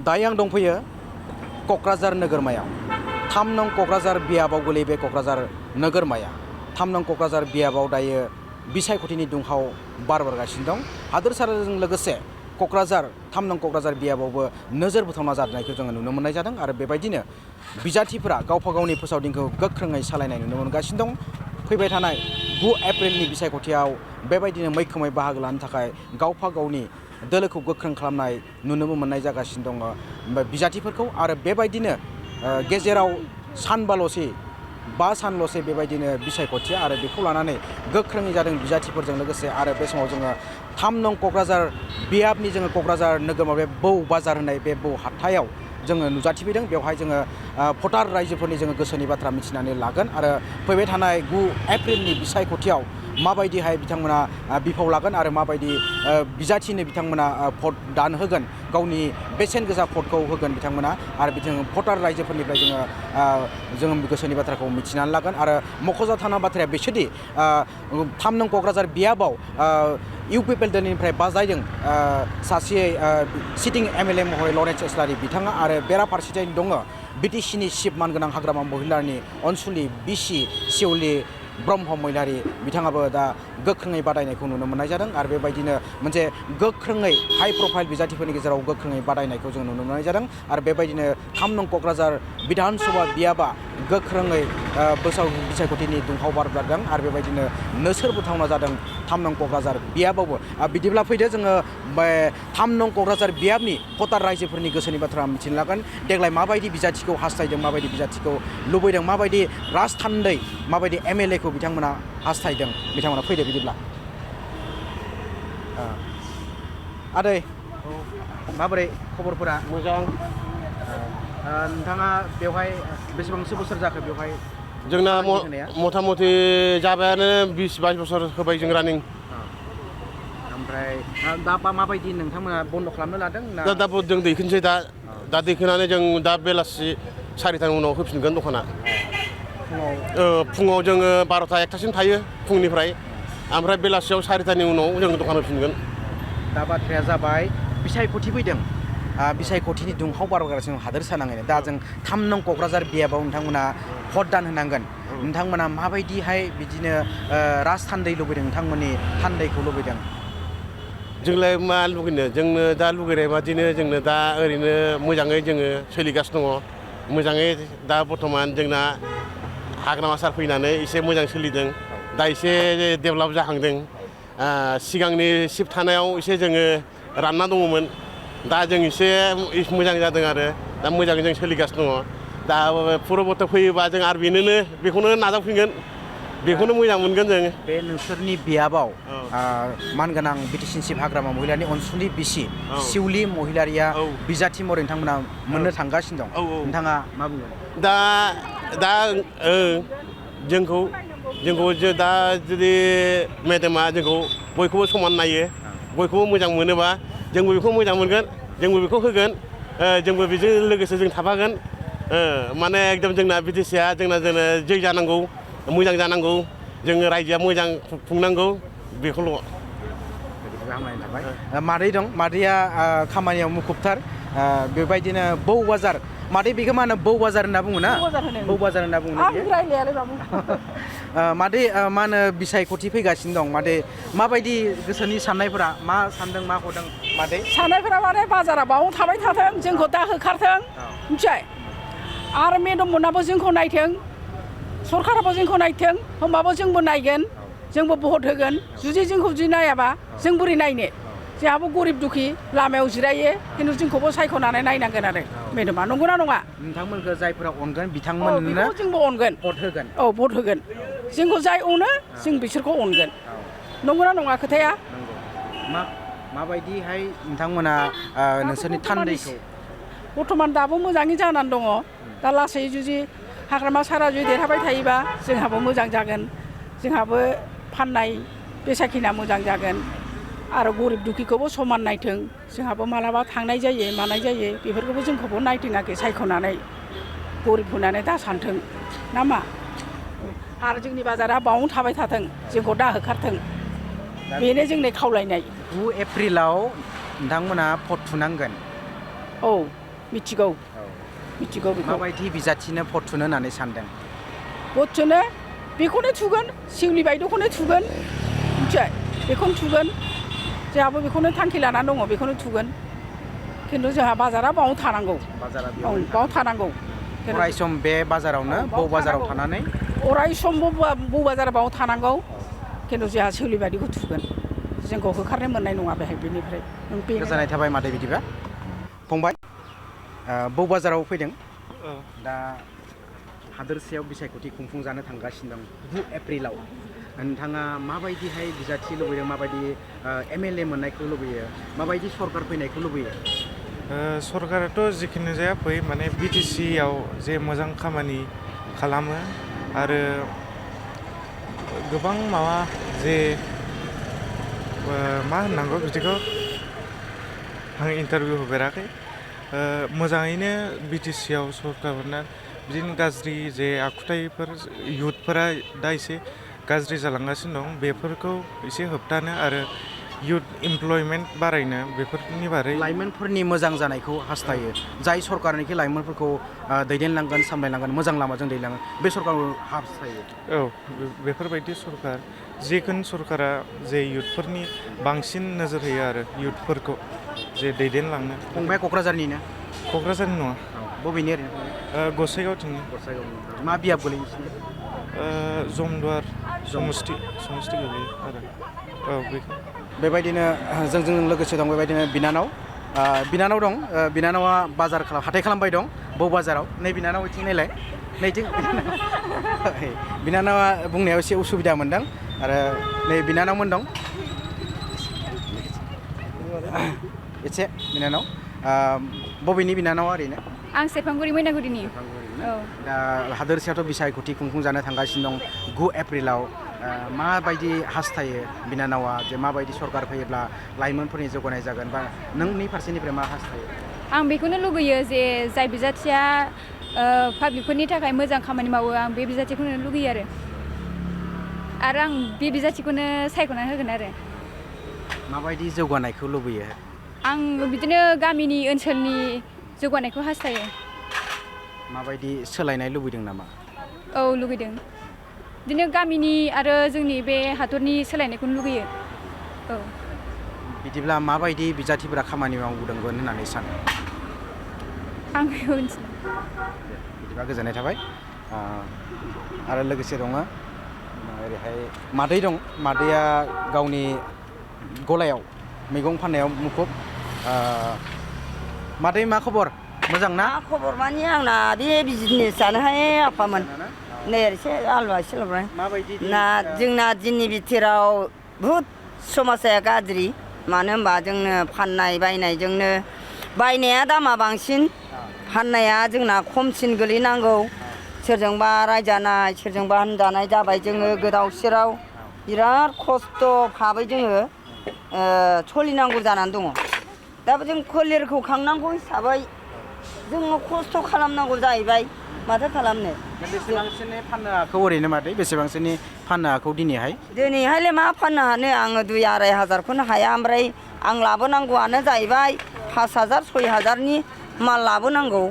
दायो आं दंफैयो क'क्राझार नोगोरमायाव 3 नं क'क्राझार बियाबाव गोलैयो बे क'क्राझार नोगोरमाया 3 नं क'क्राझार बियाबाव दायो बिसायख'थिनि दुंहाव बार बारगासिनो दं हादोरसाजों लोगोसे क'क्राझार 3 नं क'क्राझार बियाबावबो नोजोर बोथावना जानायखौ जोङो नुनो मोननाय जादों आरो बेबायदिनो बिजाथिफोरा गावबा गावनि फोसावदिंखौ गोख्रोङै सालायनाय नुनो मोनगासिनो दं फैबाय थानाय 9 एप्रिलनि बिसायख'थियाव बेबायदिनो मैखोमै बाहागो लानो थाखाय गावबा गावनि दोलोखौ गोख्रों खालामनाय नुनोबो मोननाय जागासिनो दङ बिजाथिफोरखौ आरो बेबायदिनो गेजेराव सानबाल'सै 5 सानल'सै बेबायदिनो बिसायख'थिया आरो बेखौ लानानै गोख्रोङै जादों बिजाथिफोरजों लोगोसे आरो बे समाव जोङो 3 नं क'क्राझार बियाबनि जोङो क'क्राझार नोगोरमा बे बौ बाजार होननाय बे बौ हाथायाव जोङो नुजाथिफैदों बेवहाय जोङो भटार रायजोफोरनि जोङो गोसोनि बाथ्रा मिथिनानै लागोन आरो फैबाय थानाय 9 एप्रिलनि बिसायख'थियाव माबायदिहाय बिथांमोना बिफाव लागोन आरो माबायदि बिजाथिनो बिथांमोना भट दान होगोन गावनि बेसेन गोसा भटखौ होगोन बिथांमोना आरो बिदिनो भटार रायजोफोरनिफ्राय जोङो गोसोनि बाथ्राखौ मिथिनानै लागोन आरो मख'जाथावना बाथ्राया बेसोदि 3 नं क'क्राझार बियाबाव इउपिपिएल दलनिफ्राय बाजायदों सासे सिटिं एमएलए महरै लरेन्स इस्लारि बिथाङा आरो बेराफारसेथिं दङ बिटिसिनि चिफ मानगोनां हाग्रामा महिलारनि अनसुलि बिसि शिवलि ब्रह्म महिलारि बिथाङाबो दा गोख्रोङै बादायनायखौ नुनो मोननाय जादों आरो बेबायदिनो मोनसे गोख्रोङै हाइ प्रफाइल बिजाथिफोरनि गेजेराव गोख्रोङै बादायनायखौ जों नुनो मोननाय जादों आरो बेबायदिनो 3 नं क'क्राझार बिधान सभा बियाबा गोख्रोङै बिसायख'थिनि दुंहाव बार बारदों आरो बेबायदिनो नोजोर बोथावना जादों 3 नं क'क्राझार बियाबावबो बिदिब्ला फैदो जोङो बे 3 नं क'क्राझार बियाबनि भटार रायजोफोरनि गोसोनि बाथ्रा मिथिनो लागोन देग्लाय माबायदि बिजाथिखौ हास्थायदों माबायदि बिजाथिखौ लुबैदों माबायदि राजथान्दै माबायदि एमएलए खौ बिथांमोना हास्थायदों बिथांमोना फैदो बिदिब्ला आदै माबोरै खबरफोरा मोजां नोंथाङा बेवहाय बेसेबांसो बोसोर जाखो बेवहाय जोंना मथा मथि जाबायानो 20-22 बोसोर होबाय जों रानिं ओमफ्राय दा माबायदि नोंथांमोना बन्द' खालामनो लादों ना दा जों दैखोनोसै दा दैखोनानै जों दा बेलासि 4टानि उनाव होफिनगोन दखाना फुङाव जोङो 12टा 1टासिम थायो फुंनिफ्राय ओमफ्राय बेलासियाव 4टानि उनाव जों दखान होफिनगोन दा बाथ्राया जाबाय बिसायख'थि फैदों बिसायख'थिनि दुंहाव बारगासिनो हादोरसा नाङैनो दा जों 3 नं क'क्राझार बियाबाव नोंथांमोना भट दान होनांगोन नोंथांमोना माबायदिहाय बिदिनो राजथान्दै लुबैदों नोंथांमोननि थान्दैखौ लुबैदों जोंलाय मा लुगैनो जोंनो दा लुगैनाय बादिनो जोंनो दा ओरैनो मोजाङै जोङो सोलिगासिनो दङ मोजाङै दा बर्थमान जोंना हाग्रामा सार फैनानै एसे मोजां सोलिदों दा एसे डेभेलप जाहांदों सिगांनि सिफ थानायाव एसे जोङो रानना दङमोन दा जों एसे मोजां जादों आरो दा मोजाङै जों सोलिगासिनो दङ दा पुरबत फैयोबा जों आरो बेखौनो नाजावफिनगोन बेखौनो मोजां मोनगोन जों बे नोंसोरनि बियाबाव मानगोनां बिटिसि चिफ हाग्रामा महिलानि अनसुलि बिसि शिवलि महिलारिया बिजाथि महरै नोंथांमोना मोननो थांगासिनो दं नोंथाङा मा बुंगोन दा जोंखौ दा जुदि मेडामा जोंखौ बयखौबो समान नायो बयखौबो मोजां मोनोबा जोंबो बेखौ मोजां मोनगोन जोंबो बेखौ होगोन जोंबो बेजों लोगोसे जों थाफागोन माने एकदम जोंना बिटिसिया जोंना जै जानांगौ मोजां जानांगौ जोङो रायजोआ मोजां खुंनांगौ बेखौल' हामलायनाय थाबाय मादै दं मादैया खामानियाव मुखुबथार बेबायदिनो बौ बाजार मादै बेखौ मा होनो बौ बाजार होनना बुङो ना बौ बाजार होनना बुङो मादै मा होनो बिसायख'थि फैगासिनो दं मादै माबायदि गोसोनि साननायफोरा मा सानदों मा हरदों मादै साननायफोरा माने बाजारा बावनो थाबाय थाथों जोंखौ दा होखारथों मिथिबाय आरो मेडम मोनाबो जोंखौ नायथों सरकाराबो जोंखौ नायथों होमबाबो जोंबो नायगोन जोंबो भट होगोन जुदि जोंखौ जुदि नायाबा जों बोरै नायनो जोंहाबो गरिब दुखि लामायाव जिरायो खिन्थु जोंखौबो सायख'नानै नायनांगोन आरो मेडमा नंगौना नङा नोंथांमोनखौ जायफोरा अनगोन बिथांमोननो जोंबो अनगोन भट होगोन भट होगोन जोंखौ जाय अनो जों बिसोरखौ अनगोन नंगौना नङा खोथाया माबायदिहाय नोंथांमोना नोंसोरनि थान्दैखौ बर्थमान दाबो मोजाङै जानानै दङ दा लासै जुदि हाग्रामा सारा जुदि देरहाबाय थायोबा जोंहाबो मोजां जागोन जोंहाबो फाननाय बेसाखिना मोजां जागोन आरो गरिब दुखिखौबो समान नायथों जोंहाबो मालाबा थांनाय जायो मानाय जायो बेफोरखौबो जोंखौबो नायथोङाखै सायख'नानै गरिब होनानै दा सानथों ना मा आरो जोंनि बाजारा बावनो थाबाय थाथों जोंखौ दा होखारथों बेनो जोंनि खावलायनाय 9 एप्रिलाव नोंथांमोना भट थुनांगोन मिथिगौ मिथिगौ बेखौ माबायदि बिजाथिनो भट थुनो होननानै सानदों भट थुनो बेखौनो थुगोन सिउलि बायद'खौनो थुगोन मिथिबाय बेखौनो थुगोन जोंहाबो बेखौनो थांखि लानानै दङ बेखौनो थुगोन खिन्थु जोंहा बाजारा बावनो थानांगौ बावनो थानांगौ अराय सम बे बाजारावनो बौ बाजाराव थानानै अराय सम बौ बाजारा बावनो थानांगौ खिन्थु जोंहा सिउलि बायदिखौ थुगोन जोंखौ होखारनो मोननाय नङा बेहाय बेनिफ्राय गोजोननाय थाबाय मादै बिदिबा फंबाय बौ बाजाराव फैदों दा हादोरसायाव बिसायख'थि खुंफुंजानो थांगासिनो दं 9 एप्रिलाव नोंथाङा माबायदिहाय बिजाथि लुबैदों माबायदि MLA मोननायखौ लुबैयो माबायदि सरकार फैनायखौ लुबैयो सरकाराथ' जिखुनु जाया फै माने BTC आव जे मोजां खामानि खालामो आरो गोबां माबा जे मा होननांगौ बिदिखौ आं इन्टारभिउ होफेराखै मोजाङैनो BTC आव सरकारफोरना बिदिनो गाज्रि जे आखुथायफोर युथफोरा दा एसे गाज्रि जालांगासिनो दं बेफोरखौ एसे होबथानो आरो युथ इमप्लयमेन्ट बारायनो बेफोरनि बारै लाइमोनफोरनि मोजां जानायखौ हास्थायो जाय सरकारनिखि लाइमोनफोरखौ दैदेनलांगोन सामलायलांगोन मोजां लामाजों दैदेनलांगोन बे सरकारखौ हास्थायो औ बेफोरबायदि सरकार जिखुनु सरकारा जे युथफोरनि बांसिन नोजोर होयो आरो युथफोरखौ जे दैदेनलांनो फंबाया क'क्राझारनिनो क'क्राझारनि नङा बबेनि ओरैनो गसाइगावथिंनि मा बियाब गोलैयो जमदुवार समस्ति गोलैयो आरो औ बेखौ बेबायदिनो जोंजों लोगोसे दं बेबायदिनो बिनानाव दं बिनानावा बाजार हाथाय खालामबाय दं बौ बाजाराव नै बिनानाव बिथिं नायलाय नैथिं बिनानावा बुंनायाव एसे उसुबिदा मोनदों आरो नै बिनानावमोन दं एसे बिनानाव बबेनि बिनानावा ओरैनो आं सेरफांगुरि मैनागुरिनि दा हादोरसायावथ' बिसायख'थि खुंफुंजानो थांगासिनो दं 9 एप्रिलाव माबायदि हास्थायो बिनानावा जे माबायदि सरकार फैयोब्ला लाइमोनफोरनि जौगानाय जागोन बा नोंनि फारसेनिफ्राय मा हास्थायो आं बेखौनो लुगैयो जे जाय बिजाथिया पाब्लिकफोरनि थाखाय मोजां खामानि मावो आं बे बिजाथिखौनो लुगैयो आरो आं बे बिजाथिखौनो सायख'नानै होगोन आरो माबायदि जौगानायखौ लुबैयो आं बिदिनो गामिनि ओनसोलनि जौगानायखौ हास्थायो माबायदि सोलायनाय लुबैदों नामा औ लुगैदों बिदिनो गामिनि आरो जोंनि बे हादरनि सोलायनायखौनो लुगैयो औ बिदिब्ला माबायदि बिजाथिफोरा खामानि मावबोदोंमोन होननानै सानो आं बेखौ मिथिला बिदिबा गोजोननाय थाबाय आरो लोगोसे दङ ओरैहाय मादै दं मादैया गावनि गलायाव मैगं फाननायाव मुखुब मादै मा खबर मोजां ना खबर माने आंना बे बिजनेसानोहाय आफामोन नै एसे आलुवा एसे लाबोनाय माबायदि ना जोंना दिननि बिथोराव बुहुद समाजा गाज्रि मानो होनबा जोंनो फाननाय बायनायजोंनो बायनाया दामा बांसिन फाननाया जोंना खमसिन गोलैनांगौ सोरजोंबा रायजानाय सोरजोंबा होनजानाय जाबाय जोङो गोदाव सोराव बिराद खस्थ' भाबै जोङो सोलिनांगौ जानानै दङ दा जों फोलेरखौ खांनांगौ हिसाबै जोङो खस्थ' खालामनांगौ जाहैबाय माथो खालामनो बेसेबांसोनि फाननो हाखौ ओरैनो मादै बेसेबांसोनि फाननो हाखौ दिनैहायलाय मा फाननो हानो आङो 2-2.5 हाजारखौनो हाया ओमफ्राय आं लाबोनांगौआनो जाहैबाय 5,000 6,000नि माल लाबोनांगौ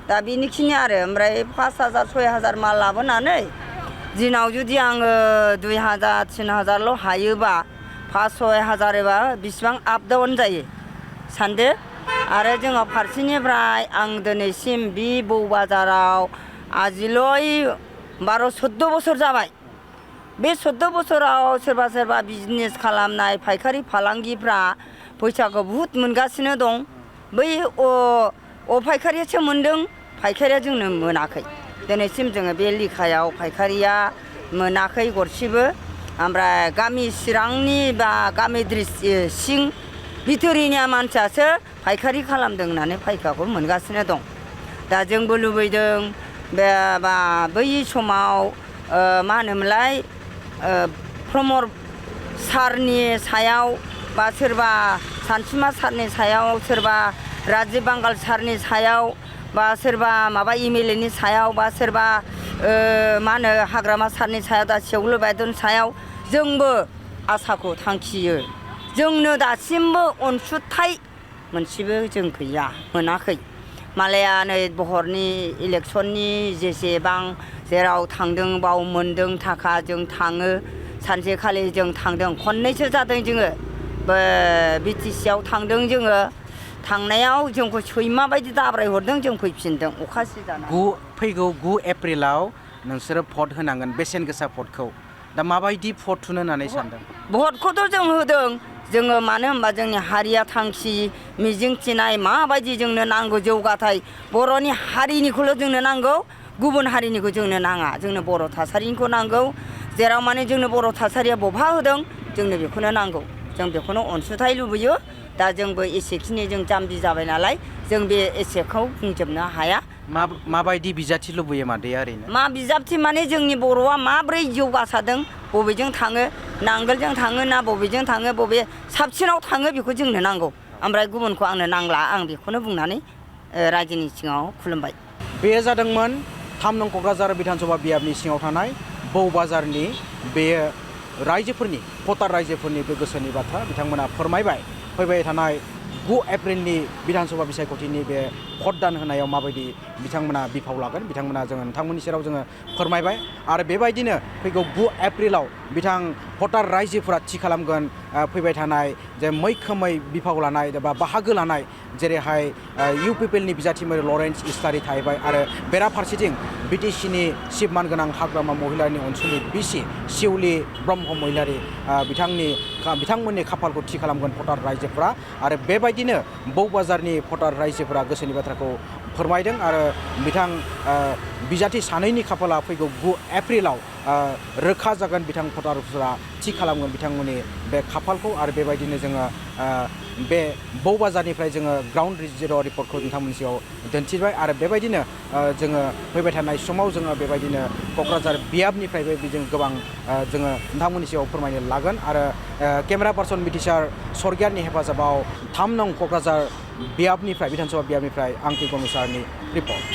दा बेनिखिनि आरो ओमफ्राय 5,000 6,000 माल लाबोनानै दिनाव जुदि आङो 2,000 3,000ल' हायोबा 5,000 6,000 एबा बेसेबां आप डाउन जायो सानदो आरो जोङो फारसेनिफ्राय आं दिनैसिम बे बौ बाजाराव आजिल'य 12-14 बोसोर जाबाय बे 14 बोसोराव सोरबा सोरबा बिजनेस खालामनाय फायखारि फालांगिफ्रा फैसाखौ बुहुद मोनगासिनो दं बै फायखारियासो मोनदों फायखारिया जोंनो मोनाखै दिनैसिम जोङो बे लेखायाव फायखारिया मोनाखै गरसेबो ओमफ्राय गामि चिरांनि बा गामि सिं बिथोरिनि मानसियासो फायखारि खालामदों होननानै फायखाखौ मोनगासिनो दं दा जोंबो लुबैदों बे बा बै समाव मा होनोमोनलाय प्रमद सारनि सायाव बा सोरबा सानसुमा सारनि सायाव सोरबा राजिब बांगाल सारनि सायाव बा सोरबा माबा MLAनि सायाव बा सोरबा मा होनो हाग्रामा सारनि सायाव दा सेवलो बायद'नि सायाव जोंबो आसाखौ थांखियो जोंनो दासिमबो अनसुंथाइ मोनसेबो जों गैया मोनाखै मालाया नै बहरनि इलेक्सननि जेसेबां जेराव थांदों बाव मोन्दों थाखा जों थाङो सानसेखालि जों थांदों खननैसो जादों जोङो बिटिसिआव थांदों जोङो थांनायाव जोंखौ सैमा बायदि दाब्राय हरदों जों फैफिनदों अखा सिजानानै फैगौ 9 एप्रिलाव नोंसोरो भट होनांगोन बेसेन गोसा भटखौ दा माबायदि भट थुनो होननानै सानदों भटखौथ' जों होदों जोङो मानो होनबा जोंनि हारिया थांखि मिजिंथिनाय माबायदि जोंनो नांगौ जौगाथाय बर'नि हारिनिखौल' जोंनो नांगौ गुबुन हारिनिखौ जोंनो नाङा जोंनो बर' थासारिनिखौ नांगौ जेराव माने जोंनो बर' थासारिया बहा होदों जोंनो बेखौनो नांगौ जों बेखौनो अनसुंथाइ लुबैयो दा जोंबो एसेखिनि जों जाम्बि जाबाय नालाय जों बे एसेखौ बुंजोबनो हाया माबायदि बिजाथि लुबैयो मादैया ओरैनो मा बिजाबथि माने जोंनि बर'आ माब्रै जौगासारदों बबेजों थाङो नांगोलजों थाङो ना बबेजों थाङो बबे साबसिनाव थाङो बेखौ जोंनो नांगौ ओमफ्राय गुबुनखौ आंनो नांला आं बेखौनो बुंनानै रायजोनि सिगाङाव खुलुमबाय बेयो जादोंमोन 3 नं क'क्राझार बिधानसभा बियाबनि सिङाव थानाय बौ बाजारनि बेयो रायजोफोरनि भटार रायजोफोरनि बे गोसोनि बाथ्रा बिथांमोना फोरमायबाय फैबाय थानाय 9 एप्रिलनि बिधानसभा बिसायख'थिनि बे भट दान होनायाव माबायदि बिथांमोना बिफाव लागोन बिथांमोना जोङो नोंथांमोननि सेराव जोङो फोरमायबाय आरो बेबायदिनो फैगौ 9 एप्रिलाव बिथां भटार रायजोफोरा थि खालामगोन फैबाय थानाय जे मैखोमै बिफाव लानाय बा बाहागो लानाय जेरैहाय इउपिपिएलनि बिजाथिमोन लरेन्स इस्लारि थाहैबाय आरो बेराफारसेथिं बिटिसिनि सिबमान गोनां हाग्रामा महिलानि अनसुलि बिसि शिउलि ब्रह्म महिलारि बिथांमोननि खाफालखौ थि खालामगोन भटार रायजोफोरा आरो बेबायदिनो बौ बाजारनि भटार रायजोफोरा गोसोनि बाथ्राखौ फोरमायदों आरो बिथां बिजाथि सानैनि खाफाला फैगौ 9 एप्रिलाव रोखा जागोन बिथां भटारफोरा थि खालामगोन बिथांमोननि बे खाफालखौ आरो बेबायदिनो जोङो बे बौ बाजारनिफ्राय जोङो ग्राउन्ड जिर' रिपर्टखौ नोंथांमोननि सिगाङाव दिन्थिबाय आरो बेबायदिनो जोङो फैबाय थानाय समाव जोङो बेबायदिनो क'क्राझार बियाबनिफ्रायबो जों गोबां जोङो नोंथांमोननि सिगाङाव फोरमायनो लागोन आरो केमेरा पार्सन मिथिसार सरगियारनि हेफाजाबाव 3 नं क'क्राझार बियाबनिफ्राय बिधानसभा बियाबनिफ्राय आं टिगमिसारनि रिपर्ट